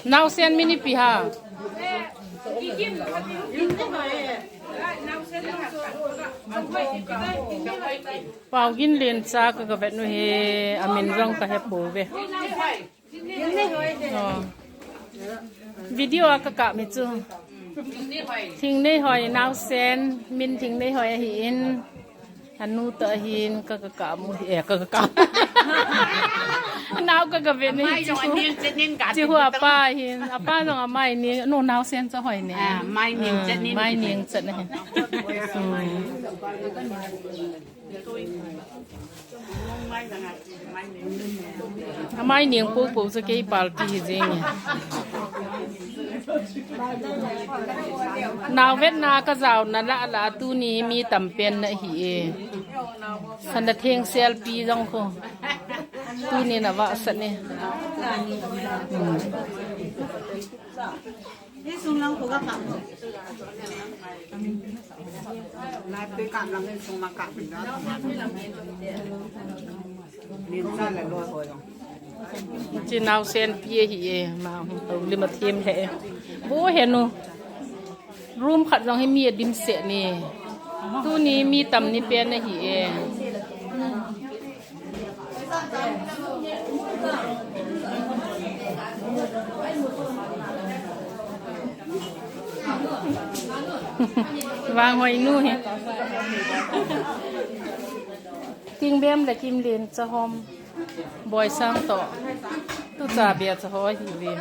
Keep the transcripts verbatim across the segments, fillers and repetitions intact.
Naosen min ipi ham? Paogin Lencha ka, ka vet nu hi, amin jong ka he pouve. Oh. Video a ka kap mi chu. Thingneihoi naosen, min Thingneihoi ahin. Anu toh ahin, ka, ka kap mu, eh, ka, ka kap. Nao ka, ka vet ni. Mai jong aning chet nin ka. Chi hu apa hin, apa jong amai ni, no naosen cha hoi ni. Ah, mai ning chet nin. Mai ning chet ni. Hmm. Amai ning popo chu kei party hi jeng e. Nao vetna ka jaona lah lah tuni mi tam pen na hi e. Sana theng selfie jong khu. Tuni na vahsat ni. Hmm. Hi sung lang ko ka kap. Lai pe kap lang hi sung ma kap pin da. Nin sa le lo ho jong. Chi naosen pi ahi e, ma ho lim a them le e. Bo he nu. Room khat jong hi mi adim se ni. Tuni mi tam ni pen ahi e. Vang hoi nu hi. Tingbem le Kimlen cha hom. Boisang toh. Tu cha bia cha hoi hi ve.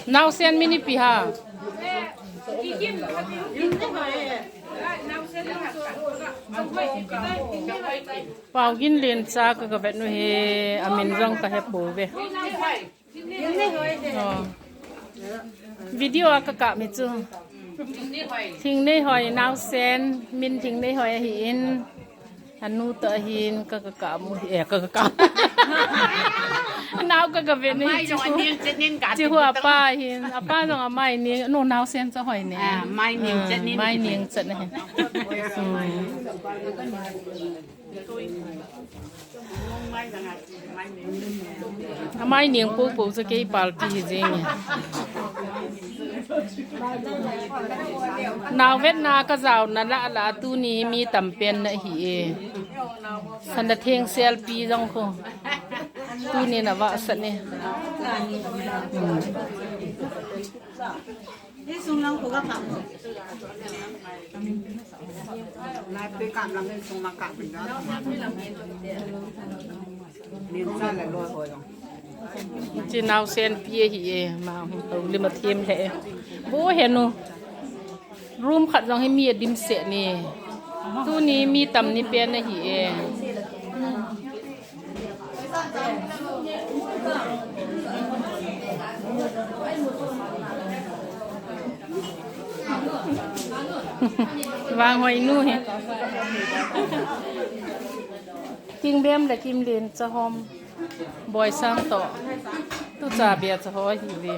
Naosen min ipi ham? Paogin Lencha ka, ka vet nu hi, amin jong ka he pouve. Oh. Video a ka kap mi chu. Thingneihoi naosen, min Thingneihoi ahin. Anu toh ahin, ka, ka kap mu, eh, ka, ka kap. Nao ka, ka vet ni. Mai jong aning chet nin ka. Chi hu apa hin, apa jong amai ni, no naosen cha hoi ni. Ah, mai ning chet nin. Mai ning chet ni. Hmm. Amai ning popo chu kei party hi jeng e. Nao vetna ka jaona lah lah tuni mi tam pen na hi e. Sana theng selfie jong khu. Tuni na vahsat ni. Hmm. Hi sung lang ko ka kap. Lai pe kap lang hi sung ma kap pin da. Nin sa le lo ho jong. Chi naosen pi ahi e, ma ho lim a them le e. Bo he nu. Room khat jong hi mi adim se ni. Tuni mi tam ni pen ahi e. Vang hoi nu hi. King Bem le Kim Lin cha hom. Boy sang to. Tu cha bia cha hoi hi ve.